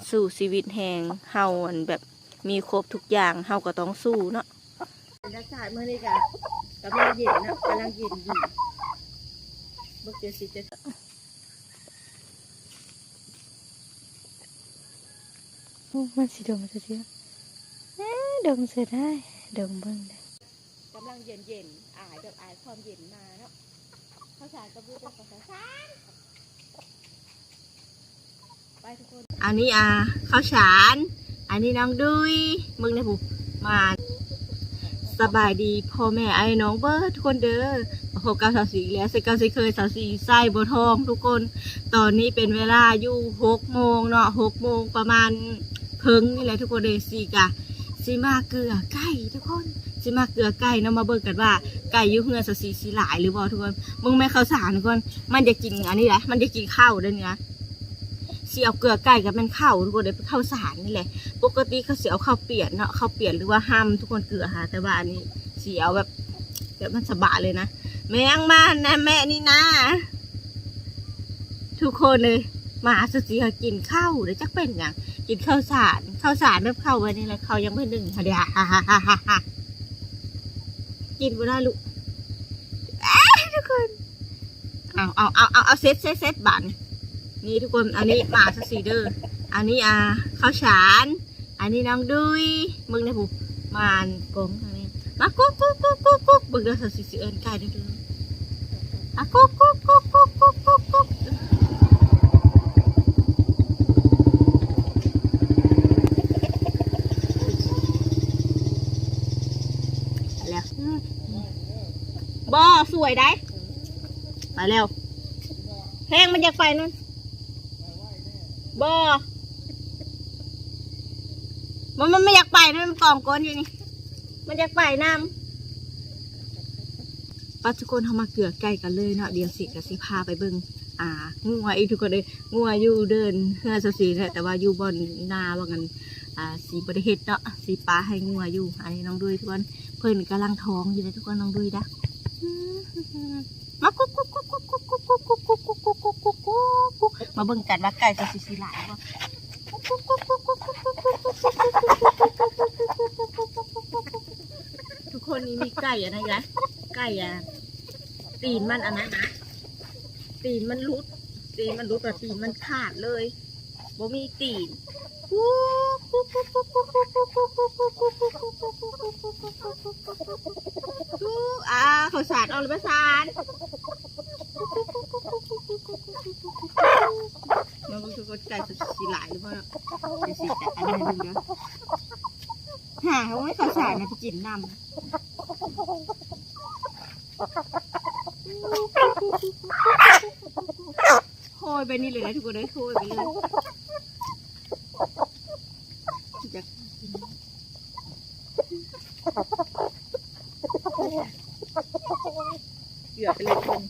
ສູ້ຊີວິດແຮງ ເຮົາ ອັນ ແບບ ມີຄົບທຸກຢ່າງ ເຮົາກໍຕ້ອງສູ້ເນາະ. ບັນຍາກາດມື້ນີ້ກໍກຳລັງເຢັນເນາະ ກຳລັງເຢັນດີ. ບໍ່ເຈີຊິເຈີ ໂອ້ ມັນຊິດົງຊະຕິ ເອີ ດົງເສຍດາຍ ດົງເບິ່ງເດີ້. ກຳລັງເຢັນໆ ອາຍແບບອາຍຄວາມເຢັນມາເນາະ. ເຂົ້າສານກໍບໍ່ເປັນຂອງເຂົ້າສານ ໄປທຸກຄົນ. ອັນນີ້ ອ່າ ເຂົ້າສານ ອັນນີ້ນ້ອງດຸ້ຍ ເບິ່ງແດ່ຜູ້ ມາ. ສະບາຍດີພໍ່ແມ່ອ້າຍນ້ອງເບິດທຸກຄົນເດີ້ ມາພົບກັບສາວສີອີກແລ້ວ ເຊັ່ນເກົ່າເຊັ່ນເຄີຍ ສາວສີໃສ່ບໍ່ທອງທຸກຄົນ. ຕອນນີ້ເປັນເວລາຢູ່ຫົກໂມງເນາະ ຫົກໂມງປະມານ ເຄິ່ງນີ້ແຫຼະທຸກຄົນເອີຍ. ສີກະຊິມາເກືອໄກ່ທຸກຄົນ ຊິມາເກືອໄກ່ເນາະ. ມາເບິ່ງກັນວ່າໄກ່ຢູ່ເຮືອນສາວສີຊິຫຼາຍຫຼືບໍ່ທຸກຄົນ. ເບິ່ງແມ່ເຂົ້າສານທຸກຄົນ ມັນຢາກກິນອັນນີ້ແຫຼະ ມັນຢາກກິນເຂົ້າເດ້ນີ້ນະ. ຊິເອົາເກືອໄກ່ກັບແມ່ນເຂົ້າທຸກຄົນເອີຍ ເຂົ້າສານນີ້ແຫຼະ. ປົກກະຕິເຂົາຊິເອົາເຂົ້າປຽນເນາະ ເຂົ້າປຽນຫຼືວ່າຮຳທຸກຄົນເກືອຫາ ແຕ່ວ່າອັນນີ້ຊິເອົາແບບ ແບບມັນສະບາຍເລີຍນະ. ແມ່ງມານະແມ່ນີ້ນະ ທຸກຄົນເອີຍ ມາສາວສີຫາກິນເຂົ້າເດ້ ຈັກເປັນຫຍັງ ກິນເຂົ້າສານ ເຂົ້າສານແບບເຂົ້າໄວ້ນີ້ແຫຼະ ເຂົ້າຍັງບໍ່ໜຶ້ງຫັ້ນເດ້. ກິນບໍ່ໄດ້ລູກ ເອີຍ ທຸກຄົນ ເອົາ ເອົາ ເອົາ ເອົາ ເຊັດ ເຊັດ ເຊັດ ບາດນີ້. ນີ້ທຸກຄົນ ອັນນີ້ມາສາວສີເດີ້ ອັນນີ້ ອ່າ ເຂົ້າສານ ອັນນີ້ນ້ອງດຸ້ຍ ເບິ່ງແດ່ຜູ້ ມາກອງທາງນີ້ ມາກຸກກຸກກຸກກຸກກຸກ. ເບິ່ງເດີ້ ສາວສີຊິເອີ້ນໄກ່ເດີ້ ມາກຸກກຸກກຸກກຸກກຸກກຸກ. ແລ້ວ ບໍ່ສວຍໄດ໋ ໄປແລ້ວ ແຮງມັນຢາກໄປນັ້ນ. ບໍ່ ມັນ ມັນບໍ່ຢາກໄປນຳ ມັນກອງກົ້ນຢູ່ນີ້ ມັນຢາກໄປນຳ. ປະທຸກຄົນ ເຮົາມາເກືອໄກ່ກັນເລີຍເນາະ. ດຽວສີກໍຊິພາໄປເບິ່ງ ອ່າ ງົວອີກທຸກຄົນເອີຍ. ງົວຢູ່ເດີ່ນເຮືອນສາວສີແຫຼະ ແຕ່ວ່າຢູ່ບ່ອນນາວ່າຊັ້ນ ອ່າ ສີບໍ່ໄດ້ເຮັດເນາະ ສີປະໃຫ້ງົວຢູ່. ອັນນີ້ນ້ອງດຸ້ຍທຸກຄົນ ເພິ່ນກຳລັງທ້ອງຢູ່ເດ້ທຸກຄົນ ນ້ອງດຸ້ຍນະ. ມາກຸກກຸກກຸກກຸກກຸກກຸກກຸກກຸກກຸກກຸກກຸກ ມາເບິ່ງກັນວ່າໄກ່ເຂົາຊິ ຊິຫຼາຍບໍ່. ກຸກກຸກກຸກກຸກກຸກກຸກກຸກ ທຸກຄົນ ນີ້ມີໄກ່ອັນນັ້ນນະ ໄກ່ ອ່າ ຕີນມັນອັນນັ້ນນະ ຕີນມັນຫຼຸດ ຕີນມັນຫຼຸດ ແລ້ວຕີນມັນຂາດເລີຍ ບໍ່ມີຕີນ. ກຸກກຸກກຸກກຸກ ອາ ເຂົ້າສານອອກແລ້ວ ເຂົ້າສານ. ມາເບິ່ງທຸກຄົນ ໄກ່ຊິຫຼາຍຫຼືບໍ່ເນາະ ດຽວສີຈັດອັນນີ້ໃຫ້ເບິ່ງເດີ້. ຫາ ໂອ້ຍ ເຂົ້າສານນະ ໄປກິນນຳ. ໂຫຍໄປນີ້ເລີຍນະທຸກຄົນເອີຍ ໂຫຍໄປເລີຍ. ເກືອໄປເລີຍທຸກຄົນ.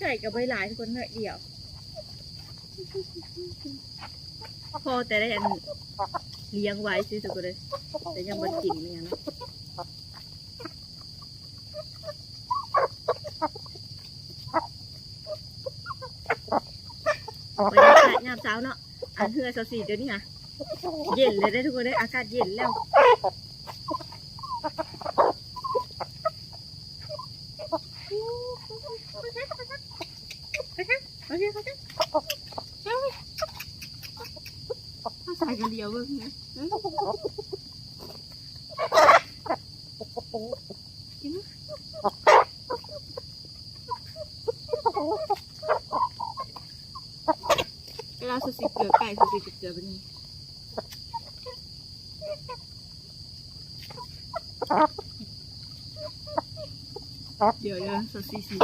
ໄກ່ກໍບໍ່ຫຼາຍທຸກຄົນ ໜ້ອຍດຽວ ພໍແຕ່ໄດ້ອັນລ້ຽງໄວ້ຊື່ທຸກຄົນເອີຍ ແຕ່ຍັງບໍ່ໄດ້ກິນແມ່ນຫຍັງນະ. ບັນຍາກາດຍາມເຊົ້າເນາະ ອັນເຮືອນສາວສີດຽວນີ້ຫາເຢັນແລ້ວເດ້ທຸກຄົນເດີ ອາກາດເຢັນແລ້ວ. ເຂົ້າສານກະຫຼຽວເບິ່ງນະ ກິນ. ເວລາສາວສີເກືອໄກ່ ສາວສີຈະເກືອແບບນີ້ ດຽວ ດຽວ ສາວສີຊິ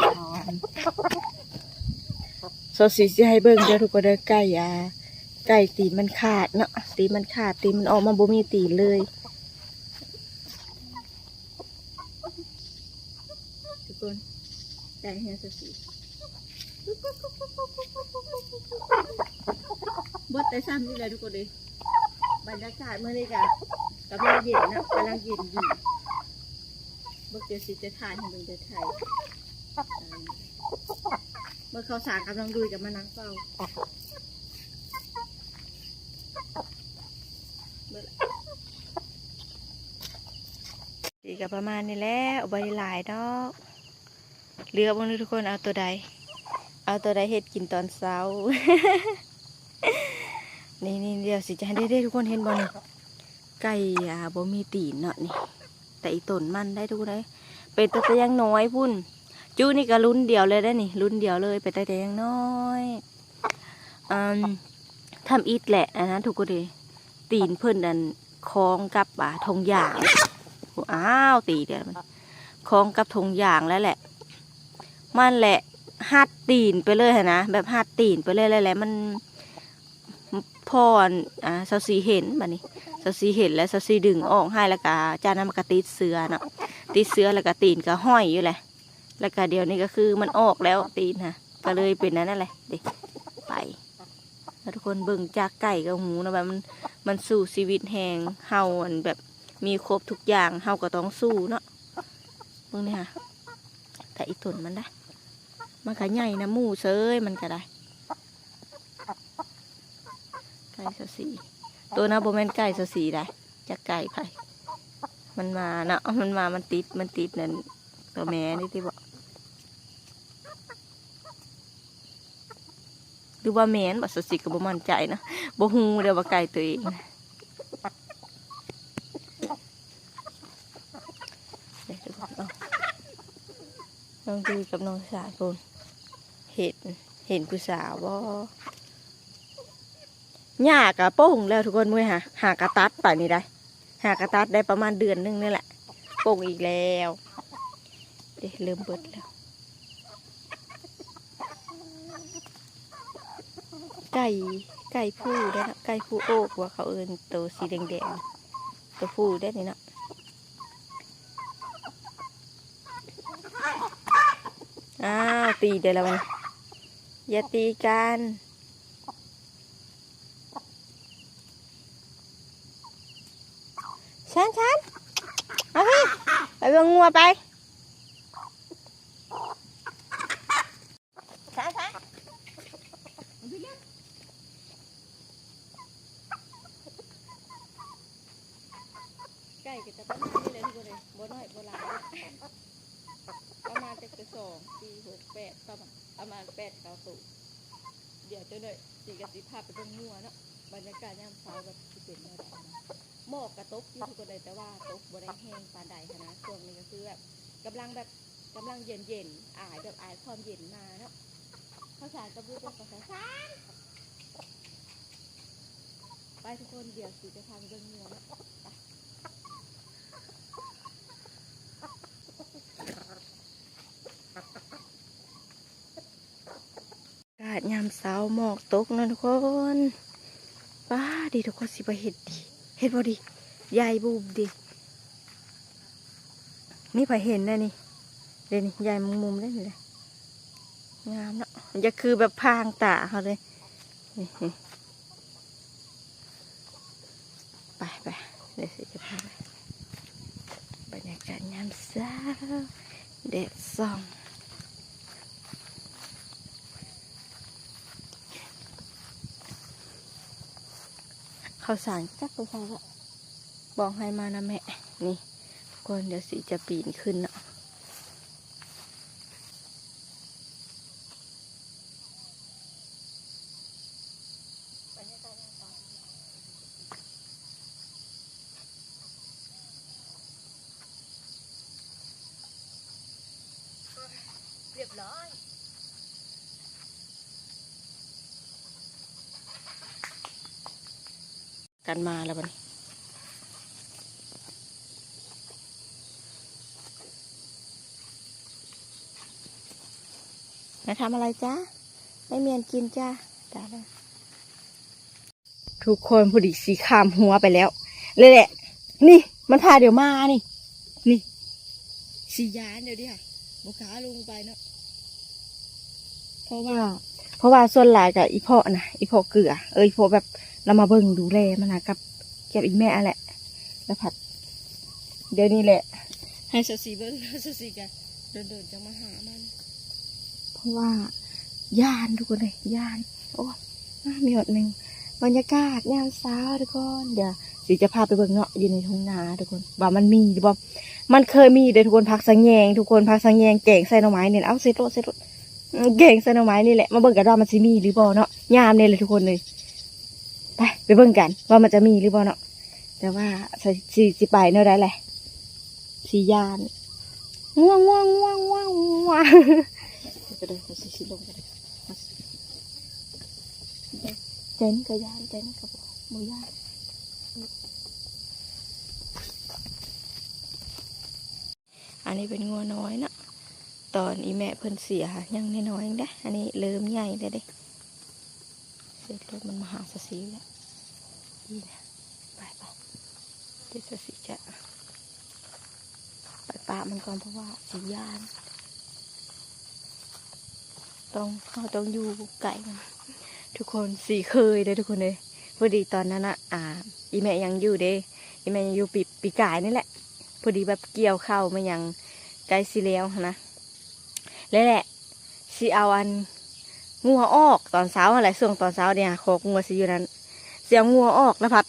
ສາວສີຊິໃຫ້ເບິ່ງເດີທຸກຄົນເດີ ໄກ່ ອ່າ ໄກ່ຕີນມັນຂາດເນາະ ຕີນມັນຂາດ ຕີນມັນອອກມາບໍ່ມີຕີນເລີຍ. ທຸກຄົນ ໄກ່ເຮືອນສາວສີ ເບິດແຕ່ຊ້ຳນີ້ແຫຼະທຸກຄົນເອີຍ. ບັນຍາກາດມື້ນີ້ກະກຳລັງເຢັນເນາະ ກຳລັງເຢັນດີ. ເບິ່ງ ດຽວຊິຈະຖ່າຍໃຫ້ເບິ່ງ ດຽວຖ່າຍ ອ່າ ເບິ່ງເຂົາສາກຳລັງດຸຍກັບມານັ່ງເຝົ້າ. ຊິກະປະມານນີ້ແຫຼະ ບໍ່ໄດ້ຫຼາຍດອກ. ເລືອກເບິ່ງເດີທຸກຄົນ ເອົາໂຕໃດ ເອົາໂຕໃດເຮັດກິນຕອນເຊົ້າ. ນີ້ໆ ດຽວຊິຈະໃຫ້ເດ້ ທຸກຄົນເຫັນບໍ່ນີ້ ໄກ່ ອ່າ ບໍ່ມີຕີນເນາະນີ້ ແຕ່ອີຕົນມັນໄດ໋ທຸກຄົນເອີຍ ເປັນແຕ່ ແຕ່ຍັງນ້ອຍພຸ້ນ. ຈຸນີ້ກະລຸ້ນດຽວເລີຍໄດ໋ນີ້ ລຸ້ນດຽວເລີຍ ເປັນແຕ່ ແຕ່ຍັງນ້ອຍ. ອາ ທຳອິດແຫຼະ ອັນນັ້ນທຸກຄົນເອີຍ ຕີນເພິ່ນອັນ ຄ້ອງກັບ ອ່າ ຖົງຢາງ. ອ້າວ ຕີນ ຄ້ອງກັບຖົງຢາງແລ້ວແຫຼະ ມັນແຫຼະ ຮັດຕີນໄປເລີຍຫັ້ນນະ ແບບຮັດຕີນໄປເລີຍແຫຼະ ມັນ ພໍ ອ່າ ຊາວສີ່ເຫັນ ບາດນີ້ ຊາວສີ່ເຫັນແລ້ວ ຊາວສີ່ດຶງອອກໃຫ້ ແລ້ວກະຈາກນັ້ນມັນກະຕິດເຊື້ອເນາະ ຕິດເຊື້ອແລ້ວກະຕີນກະຫ້ອຍຢູ່ແຫຼະ. ແລ້ວກະດຽວນີ້ກະຄືມັນອອກແລ້ວ ຕີນຫັ້ນ ກະເລີຍເປັນອັນນັ້ນແຫຼະເດ້ ໄປ. ແລ້ວທຸກຄົນເບິ່ງຈາກໄກ່ກະຮູ້ເນາະ ແບບມັນ ມັນສູ້ຊີວິດແຮງ ເຮົາອັນແບບມີຄົບທຸກຢ່າງ ເຮົາກະຕ້ອງສູ້ເນາະ. ເບິ່ງນີ້ຫາ ແຕ່ອີຕົນມັນໄດ໋ ມັນກະໃຫຍ່ນຳໝູ່ເສີຍ ມັນກະໄດ້. ໄກ່ຊາວສີ່ ໂຕນັ້ນບໍ່ແມ່ນໄກ່ຊາວສີ່ໃດ໋ ຈັກໄກ່ໃຜ ມັນມາເນາະ ມັນມາ ມັນຕິດ ມັນຕິດນັ້ນ ໂຕແມ່ນີ້ຕິເບາະ ຫຼືວ່າແມ່ນບໍ່ ຊາວສີ່ກະບໍ່ໝັ້ນໃຈເນາະ ບໍ່ຮູ້ເດ້ວ່າໄກ່ໂຕເອງ. ເບິ່ງດູກັບນ້ອງຊາຍພຸ້ນ ເຫັນ ເຫັນຜູ້ສາວບໍ່? ຫຍ້າກະປົ່ງແລ້ວທຸກຄົນ ມື້ຫາ ຫາກະຕັດໄປນີ້ໄດ໋ ຫາກະຕັດໄດ້ປະມານເດືອນໜຶ່ງນີ້ແຫຼະ ປົ່ງອີກແລ້ວເດ້ ເລີ່ມເບິດແລ້ວ. ໄກ່ ໄກ່ຜູ້ໄດ໋ເນາະ ໄກ່ຜູ້ໂອກວ່າເຂົາເອີ້ນ ໂຕສີແດງໆ ໂຕຜູ້ໄດ໋ນີ້ເນາະ. ອ້າວ ຕີໄດ້ແລ້ວ ຢ່າຕີກັນ ຊານ ຊານ ມາພີ້ ໄປເບິ່ງງົວໄປ. ໄກ່ກະຈະປະມານນີ້ແຫຼະທຸກຄົນເອີຍ ບໍ່ນ້ອຍບໍ່ຫຼາຍ ປະມານຈັກ ສອງ ສີ່ ຫົກ ແປດ ປະມານ ປະມານແປດ ເກົ້າໂຕ. ດຽວຈັກໜ້ອຍຊິກະຊິພາໄປເບິ່ງງົວເນາະ ບັນຍາກາດຍາມເຊົ້າແບບຊິເປັນແນວໃດຫັ້ນນະ. ໝອກກະຕົກຢູ່ທຸກຄົນເອີຍ ແຕ່ວ່າຕົກບໍ່ໄດ້ແຮງປານໃດຫັ້ນນະ ຊ່ວງນີ້ກະຄືແບບກຳລັງແບບ ກຳລັງເຢັນໆ ອາຍແບບອາຍຄວາມເຢັນມາເນາະ. ເຂົ້າສານກັບລູກເປັນກາແຟຊານ ໄປທຸກຄົນ ດຽວຊິຈະພາໄປເບິ່ງງົວເນາະ ໄປ. ອາກາດຍາມເຊົ້າ ໝອກຕົກເນາະທຸກຄົນ. ປ້າເດ ທຸກຄົນ ຊິໄປເຫັນຕິ ເຫັນບໍ່ດີ ໃຫຍ່ບູບເດ. ມີໃຜເຫັນແດ່ນີ້ ເດນີ້ ໃຫຍ່ມຸມໆເດ້ນີ້ເດ້ ງາມເນາະ ຢ່າຄືແບບພາງຕາເຮົາເດ້. ນີ້ ນີ້ ໄປ ໄປ ດຽວຊິຈະພາໄປ ບັນຍາກາດຍາມເຊົ້າ ແດດສ່ອງ. ເຂົ້າສານຈັກໄປໃສລະ ບອກໃຫ້ມານຳແມ່. ນີ້ທຸກຄົນ ດຽວຊິຈະປີນຂຶ້ນເນາະ. ຮຽບຮ້ອຍ ກັນມາແລ້ວບັດນີ້. ມາທຳອະໄລຈ້າ? ແມ່ມຽນກິນຈ້າ. ຈ້າເດີ. ທຸກຄົນ ພໍດີຊິຂ້າມຮົ້ວໄປແລ້ວ ແຫຼະ ນີ້ ມັນພາດຽວມານີ້ ນີ້ ຊິຢ້ານດຽວນີ້ ບໍ່ກ້າລົງໄປເນາະ ເພາະວ່າ ເພາະວ່າສ່ວນຫຼາຍກະອີພໍ່ນະ ອີພໍ່ເກືອ ເອີ ອີພໍ່ແບບລາວມາເບິ່ງດູແລມັນນະ ກັບ ກັບອີແມ່ຫັ້ນແຫຼະ ລະພັດ ດຽວນີ້ແຫຼະ ໃຫ້ຊາວສີ່ເບິ່ງ ຊາວສີ່ກະດົນໆຈັ່ງມາຫາມັນ ເພາະວ່າ ຢ້ານທຸກຄົນເອີຍ ຢ້ານ. ໂອ້ຍ ມາມີຮອດໜຶ່ງ ບັນຍາກາດຍາມເຊົ້າທຸກຄົນ. ດຽວຊິຈະພາໄປເບິ່ງເນາະ ຢູ່ໃນທົ່ງນາທຸກຄົນ ວ່າມັນມີຫຼືບໍ່. ມັນເຄີຍມີເດ້ທຸກຄົນ ຜັກສະແຫຍງທຸກຄົນ ຜັກສະແຫຍງແກງໃສ່ໜໍ່ໄມ້ນີ້. ເອົາ ເຊັດໂລດ ເຊັດໂລດ ອືມ ແກງໃສ່ໜໍ່ໄມ້ນີ້ແຫຼະ. ມາເບິ່ງກັນວ່າມັນຊິມີຫຼືບໍ່ເນາະ ຍາມນີ້ແຫຼະທຸກຄົນເອີຍ. ໄປ ໄປເບິ່ງກັນວ່າມັນຈະມີຫຼືບໍ່ເນາະ. ແຕ່ວ່າຊິ ຊິ ຊິໄປແນວໃດແຫຼະ ຊິຢ້ານ. ງ່ວງ ງ່ວງ ງ່ວງ ງ່ວງ ງ່ວງ. ໄປເດີ ໄປ ຊິ ຊິລົງໄປເດີ. ເຈັນກໍຢ້ານ ເຈັນກໍບໍ່ ບໍ່ຢ້ານ. ອັນນີ້ເປັນງົວນ້ອຍເນາະ ຕອນອີ່ແມ່ເພິ່ນເສຍຫາ ຍັງນ້ອຍໆເດ້. ອັນນີ້ເລີ່ມໃຫຍ່ແລ້ວເດ້. ເສຍໂລດ ມັນມາຫາຊາຊີແລ້ວ. ນີ້ນະ ໄປ ໄປ ດຽວຊາຊີຈະໄປປະມັນກ່ອນ ເພາະວ່າຊິຢ້ານ. ຕ້ອງ ເຮົາຕ້ອງຢູ່ໄກມັນ ທຸກຄົນ. ຊິເຄີຍເດ້ທຸກຄົນເອີຍ. ພໍດີຕອນນັ້ນນະ ອ່າ ອີ່ແມ່ຍັງຢູ່ເດ້ ອີ່ແມ່ຍັງຢູ່ປີ ປີກາຍນີ້ແຫຼະ. ພໍດີແບບກ່ຽວເຂົ້າມາຫຍັງໃກ້ຊິແລ້ວຫັ້ນນະ ແລ້ວແຫຼະ ຊິເອົາອັນງົວອອກຕອນເຊົ້າຫັ້ນແຫຼະ. ຊ່ວງຕອນເຊົ້າເດ ຄອກງົວຊິຢູ່ນັ້ນ ຊິເອົາງົວອອກ ແລ້ວພັດ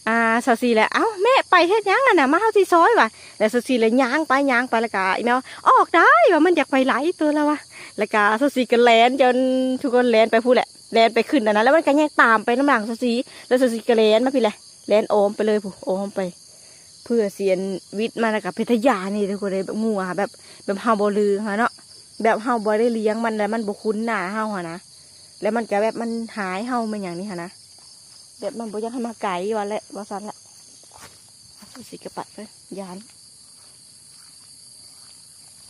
ອ່າ ຊາຊີແຫຼະ ເອົ້າ ແມ່ໄປເຮັດຫຍັງຫັ້ນນະ ມາ ເຮົາຊິຊອຍວ່າ. ແລ້ວຊາຊີແຫຼະຍ່າງໄປ ຍ່າງໄປ ແລ້ວກະອີ່ແມ່ວ່າ ອອກໄດ້ວ່າ ມັນຢາກໄປໄຫຼຕົວະລະວ່າ. ແລ້ວກະຊາຊີກະແລ່ນ ຈົນທຸກຄົນແລ່ນໄປພຸ້ນແຫຼະ ແລ່ນໄປຂຶ້ນອັນນັ້ນ ແລ້ວມັນກະຍັງຕາມໄປນຳຫຼັງຊາຊີ. ແລ້ວຊາຊີກະແລ່ນມາພີ້ແຫຼະ ແລ່ນອ້ອມໄປເລີຍພຸ້ນ ອ້ອມໄປ ເພື່ອຊິອັນຫວິດມາ ແລ້ວກະໄປທະຢານນີ້ທຸກຄົນເອີຍ. ແບບງົວ ແບບ ແບບເຮົາບໍ່ລືເຮົາເນາະ ແບບເຮົາບໍ່ໄດ້ລ້ຽງມັນ ແລ້ວມັນບໍ່ຄຸ້ນໜ້າເຮົາຫັ້ນນະ ແລ້ວມັນກະແບບມັນຮ້າຍເຮົາ ແມ່ນຫຍັງນີ້ຫັ້ນນະ ແບບມັນບໍ່ຢາກໃຫ້ມາໃກ້ວ່າແຫຼະ ວ່າຊັ້ນແຫຼະ. ຊິກະປະເພິ່ນຢ້ານ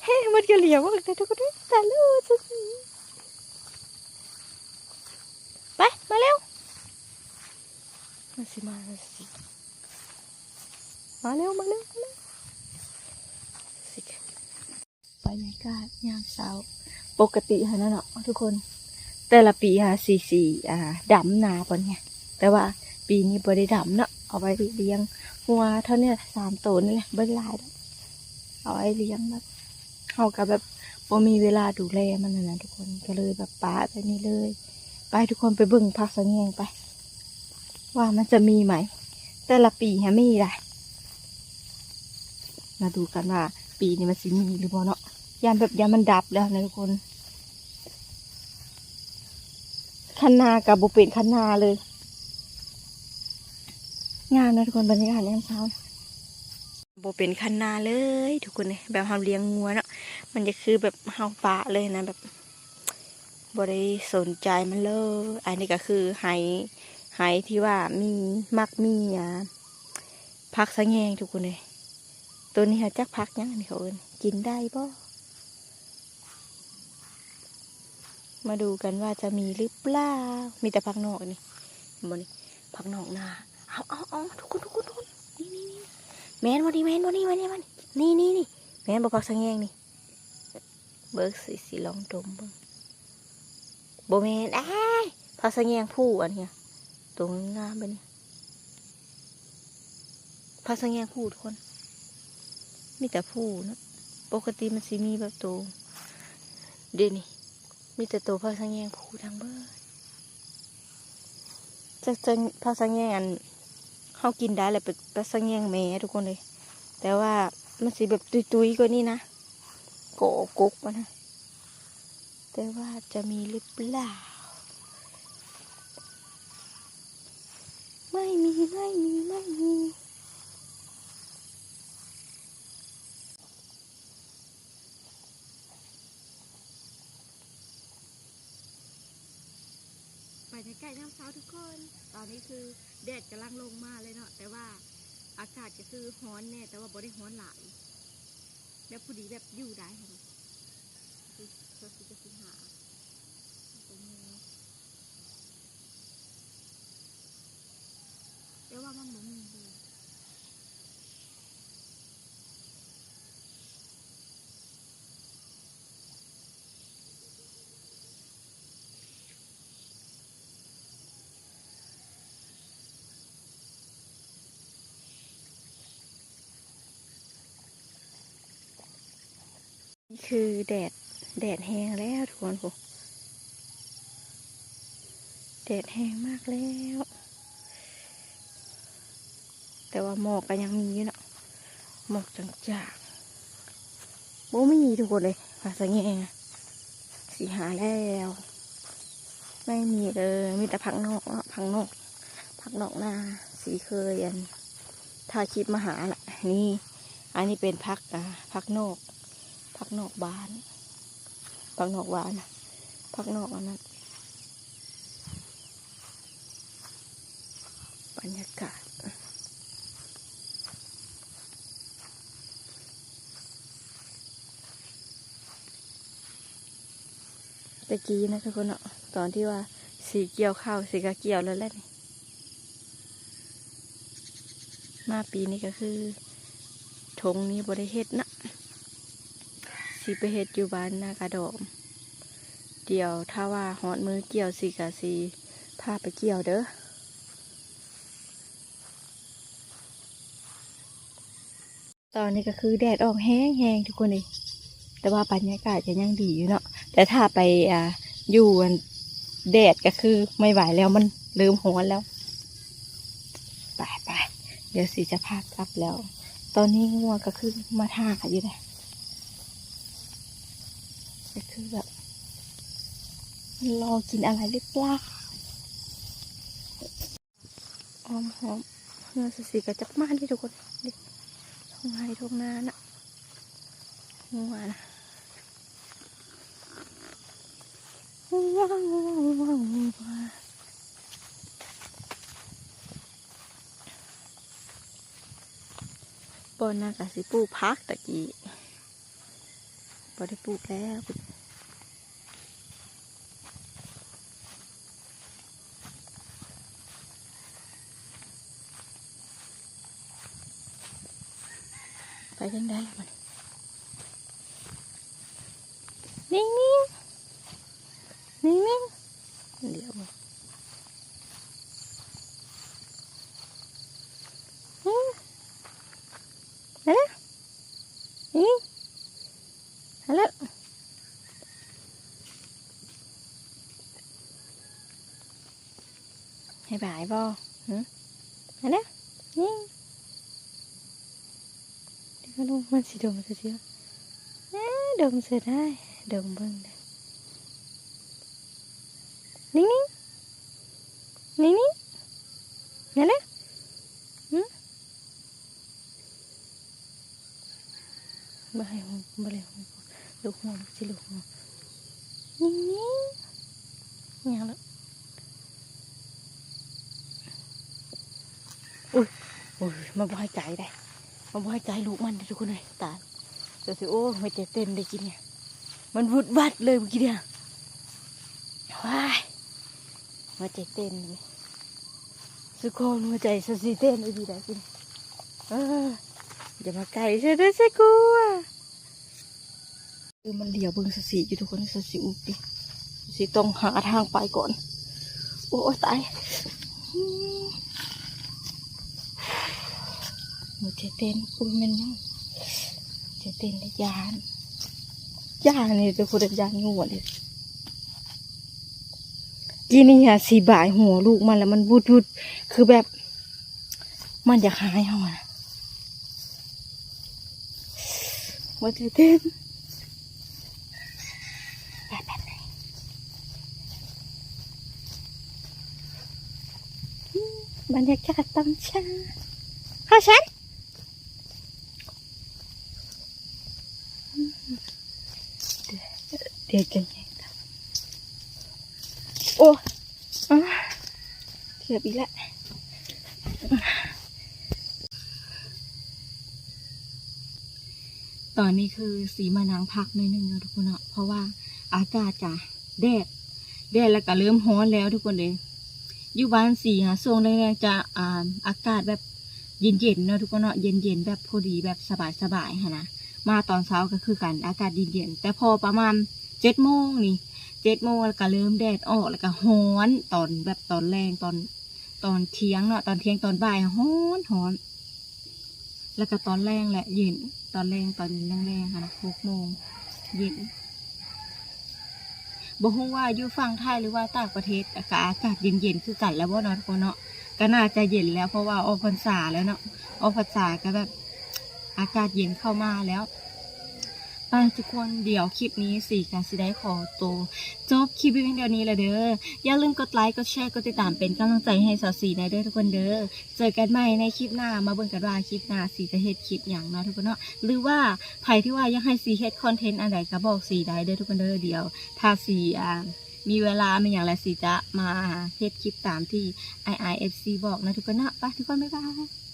ເຮີ ມັນກະຫຼຽວມາເລີຍທຸກຄົນເອີຍ. ຕາຍແລ້ວ ໄປ ມາເລັວ ມັນຊິມາ ມັນຊິມາ ມາເລັວ ມາເລັວ ມາເລັວ. ບັນຍາກາດຍາມເຊົ້າ ປົກກະຕິຫັ້ນນະເນາະທຸກຄົນ ແຕ່ລະປີຫາ ຊິ ຊິ ອ່າ ດຳນາປານນີ້ ແຕ່ວ່າປີນີ້ບໍ່ໄດ້ດຳເນາະ ເອົາໄວ້ລ້ຽງງົວເທົ່ານີ້ແຫຼະ ສາມໂຕນີ້ແຫຼະ ບໍ່ໄດ້ຫຼາຍດອກ ເອົາໄວ້ລ້ຽງແບບ ເຮົາກະແບບບໍ່ມີເວລາດູແລມັນຫັ້ນນະທຸກຄົນ ກະເລີຍແບບປະໄວ້ນີ້ເລີຍ. ໄປທຸກຄົນ ໄປເບິ່ງຜັກສະແຫງໄປ ວ່າມັນຈະມີໄໝ ແຕ່ລະປີຫາມີໄດ໋. ມາດູກັນວ່າປີນີ້ມັນຊິມີຫຼືບໍ່ເນາະ ຢ້ານແບບ ຢ້ານມັນດັບແລ້ວນະທຸກຄົນ. ຄັນນາກະບໍ່ເປັນຄັນນາເລີຍ ງາມນະທຸກຄົນ ບັນຍາກາດຍາມເຊົ້າ. ບໍ່ເປັນຄັນນາເລີຍທຸກຄົນເອີຍ ແບບເຮົາລ້ຽງງົວເນາະ ມັນຈະຄືແບບເຮົາປະເລີຍນະ ແບບບໍ່ໄດ້ສົນໃຈມັນເລີຍ. ອັນນີ້ກະຄືໄຮ່ ໄຮ່ທີ່ວ່າມີ ມັກມີ ອ່າ ຜັກສະແຫງທຸກຄົນເອີຍ. ໂຕນີ້ຫາຈັກຜັກຫຍັງ ອັນນີ້ເຂົາເອີ້ນ ກິນໄດ້ບໍ່? ມາດູກັນວ່າຈະມີຫຼືເປົ່າ ມີແຕ່ຜັກນອກນີ້ ເຫັນບໍ່ນີ້ ຜັກນອກນາ. ເອົາ ເອົາ ເອົາ ທຸກຄົນ ທຸກຄົນ ທຸກຄົນ ນີ້ ນີ້ ນີ້ ແມ່ນບໍ່ນີ້ ແມ່ນບໍ່ນີ້ ແມ່ນບໍ່ນີ້ ນີ້ ນີ້ ນີ້ ແມ່ນບໍ່ຜັກສະແຫງນີ້ ເບິ່ງຊິ ຊິລອງດົມເບິ່ງ ບໍ່ແມ່ນ ອ້າຍ ຜັກສະແຫງຜູ້ ອັນນີ້ ໂຕງາມໆແບບນີ້ ຜັກສະແຫງຜູ້ທຸກຄົນ ມີແຕ່ຜູ້ເນາະ ປົກກະຕິມັນຊິມີແບບໂຕ ເດນີ້ ມີແຕ່ໂຕຜັກສະແຫງຜູ້ທັງເບິດ. ຈັກ ຈັກ ຜັກສະແຫງອັນເຮົາກິນໄດ້ແຫຼະ ເປັນຜັກສະແຫງແມ່ທຸກຄົນເອີຍ ແຕ່ວ່າມັນຊິແບບຕຸ້ຍໆກວ່ານີ້ນະ ກໍກົກມັນນະ. ແຕ່ວ່າຈະມີຫຼືເປົ່າ? ໄມ່ມີ ໄມ່ມີ ໄມ່ມີ. ບັນຍາກາດຍາມເຊົ້າທຸກຄົນ ຕອນນີ້ຄືແດດກຳລັງລົງມາເລີຍເນາະ ແຕ່ວ່າອາກາດກະຄືຮ້ອນແດ່ ແຕ່ວ່າບໍ່ໄດ້ຮ້ອນຫຼາຍ ແບບພໍດີ ແບບຢູ່ໄດ້ຫັ້ນນະ. ຄື ຄືຈະສິຫາ ແຕ່ວ່າມັນບໍ່ມີເລີຍ. ນີ້ຄືແດດ ແດດແຮງແລ້ວທຸກຄົນ ພຸ້ນ ແດດແຮງມາກແລ້ວ ແຕ່ວ່າໝອກກໍຍັງມີຢູ່ເນາະ ໝອກຈາງໆ ບໍ່ມີ ທຸກຄົນເອີຍ ວ່າສະແຫງ່ ຊິຫາແລ້ວ ໄມ່ມີເລີຍ ມີແຕ່ຜັກນອກເນາະ ຜັກນອກ ຜັກນອກນາ ຊິເຄີຍອັນ ຖ່າຍຄລິບມາຫາລະ ນີ້ ອັນນີ້ເປັນຜັກ ອ່າ ຜັກນອກ ຜັກນອກບານ ຜັກນອກຫວານ ຜັກນອກອັນນັ້ນ ບັນຍາກາດ ແຕ່ກີ້ນະທຸກຄົນເນາະ ຕອນທີ່ວ່າຊິກ່ຽວເຂົ້າ ຊິກະກ່ຽວແລ້ວແຫຼະນີ້ ມາປີນີ້ກໍຄືທົ່ງນີ້ບໍ່ໄດ້ເຮັດເນາະ ຊິໄປເຮັດຢູ່ບ້ານນາກະດອມ ດຽວຖ້າວ່າຮອດມື້ກ່ຽວຊິກະຊິພາໄປກ່ຽວເດີ. ຕອນນີ້ກໍຄືແດດອອກແຮງໆ ທຸກຄົນເອີຍ ແຕ່ວ່າບັນຍາກາດກໍຍັງດີຢູ່ເນາະ ແຕ່ຖ້າໄປ ອ່າ ຢູ່ອັນແດດກໍຄືໄມ່ໄຫວແລ້ວ ມັນເລີ່ມຮ້ອນແລ້ວ ໄປໆ ດຽວຊິຈະພາກັບແລ້ວ ຕອນນີ້ງົວກໍຄືມາຖ້າຢູ່ເດ້ ກໍຄືແບບ ມັນລໍກິນອາໄລຫຼືເປົ່າ ອ້ອມຮອບເຮືອນສາວສີກະຈັກມານີ້ທຸກຄົນ ນີ້ ທົ່ງໄຮ່ທົ່ງນານະ ງົວນະ ງົວ ງົວ ງົວ ງົວ ບ່ອນນັ້ນກະຊິປູກຜັກຕະກີ້ ບໍ່ໄດ້ປູກແລ້ວ ໄປທາງໃດລະບັດນີ້ ນິ່ງໆ ນິ່ງໆ ດຽວ ມາແລ້ວ ນີ້ ມາແລ້ວ ໃຫ້ບາຍບໍ່? ຫຶ? ມາແລ້ວ ນີ້ ດຽວມັນຊິດົມຊະເທື່ອ ເອີ ດົມຊະໄດ້ ດົມເບິ່ງເດີ້ ນີ້ ນີ້ ນີ້ ນີ້ ມາແລ້ວ ຫຶ? ບໍ່ໃຫ້ຮູ້ ບໍ່ໄດ້ຮູ້ ລູບຫົວ ລູບ ຊິລູບຫົວ ນີ້ ນີ້ ຫຍັງລະ ອຸ້ຍ ໂອ້ຍ ມັນບໍ່ໃຫ້ໃຈໄດ໋ ມັນບໍ່ໃຫ້ໃຈລູກມັນເດ້ທຸກຄົນເອີຍ ຕາຍ ໂອ້ຍ ຫົວໃຈເຕັ້ນໄດ້ກິນນີ້ ມັນວຶດວັດເລີຍມື້ກີ້ນີ້ ວ້າຍ ຫົວໃຈເຕັ້ນເລີຍ ທຸກຄົນ ຫົວໃຈສາວສີເຕັ້ນອີ່ຫຼີໄດ໋ກິນ ເອີ ຢ່າມາໃກ້ ສາວສີ ສາວສີກົວ ຄືມັນຫຼຽວເບິ່ງສາວສີຢູ່ທຸກຄົນ ສາວສີອຸກຕິ ສາວສີຕ້ອງຫາທາງໄປກ່ອນ ໂອ້ຍ ຕາຍ ຫົວໃຈເຕັ້ນ ອຸ້ຍ ແມ່ນຫຍັງ ຫົວໃຈເຕັ້ນ ຢ້ານ ຢ້ານນີ້ ທຸກຄົນ ຢ້ານງວດນີ້ ກີ້ນີ້ຫາຊິບາຍຫົວລູກມັນ ແລ້ວມັນວຸດໆ ຄືແບບ ມັນຢາກຫາຍເຮົາຫັ້ນນະ ຫົວໃຈເຕັ້ນ ບັນຍາກາດຕອນເຊົ້າ ເຮົາຊັ້ນ ດຽວຈະແຍກກັນ ໂອ້ ອາ ເກືອບອີກແລ້ວ ຕອນນີ້ຄືຊິມານັ່ງພັກໜ້ອຍໜຶ່ງເນາະທຸກຄົນເນາະ ເພາະວ່າອາກາດກະແດດ ແດດແລ້ວກະເລີ່ມຮ້ອນແລ້ວທຸກຄົນເອີຍ ຢູ່ບ້ານສີຫາ ຊ່ວງແລງໆ ຈະ ອ່າ ອາກາດແບບເຢັນໆ ເນາະທຸກຄົນເນາະ ເຢັນໆ ແບບພໍດີ ແບບສະບາຍໆ ຫັ້ນນະ ມາຕອນເຊົ້າກໍຄືກັນ ອາກາດເຢັນໆ ແຕ່ພໍປະມານເຈັດໂມງນີ້ ເຈັດໂມງແລ້ວກໍເລີ່ມແດດອອກ ແລ້ວກໍຮ້ອນ ຕອນແບບຕອນແລງ ຕອນ ຕອນທ່ຽງເນາະ ຕອນທ່ຽງຕອນບ່າຍຮ້ອນ ຮ້ອນ ແລ້ວກໍຕອນແລງແຫຼະເຢັນ ຕອນແລງ ຕອນແລງໆ ຫັ້ນນະ ຫົກໂມງເຢັນ. ບໍ່ຮູ້ວ່າຢູ່ຝັ່ງໄທ ຫຼືວ່າຕ່າງປະເທດ ກໍອາກາດເຢັນໆຄືກັນແລ້ວບໍ່ເນາະທຸກຄົນເນາະ? ກໍໜ້າຈະເຢັນແລ້ວ ເພາະວ່າອອກພັນສາແລ້ວເນາະ, ອອກພັນສາກໍແບບ ອາກາດເຢັນເຂົ້າມາແລ້ວ. ໄປທຸກຄົນ, ດຽວຄລິບນີ້ສີກໍຊິໄດ້ຂໍໂຕຈົບຄລິບໄວ້ພຽງເທົ່ານີ້ແລ້ວເດີ. ຢ່າລືມກົດໄລ ກົດແຊ ກົດຕິດຕາມເປັນກຳລັງໃຈໃຫ້ສາວສີແດ່ເດີທຸກຄົນເດີ. ເຈີກັນໃໝ່ໃນຄລິບໜ້າ, ມາເບິ່ງກັນວ່າຄລິບໜ້າສີຈະເຮັດຄລິບຫຍັງເນາະທຸກຄົນເນາະ, ຫຼືວ່າໃຜທີ່ວ່າຢາກໃຫ້ສີເຮັດຄອນເທັນອັນໃດກໍບອກສີໄດ້ເດີທຸກຄົນເດີ. ດຽວຖ້າສີ ອ່າ ມີເວລາມີຫຍັງແລ້ວ ສີຈະມາເຮັດຄລິບຕາມທີ່ອ້າຍໆ ເອັຟຊີ ບອກເນາະທຸກຄົນເນາະ. ໄປທຸກຄົນ, ບາຍບາຍ.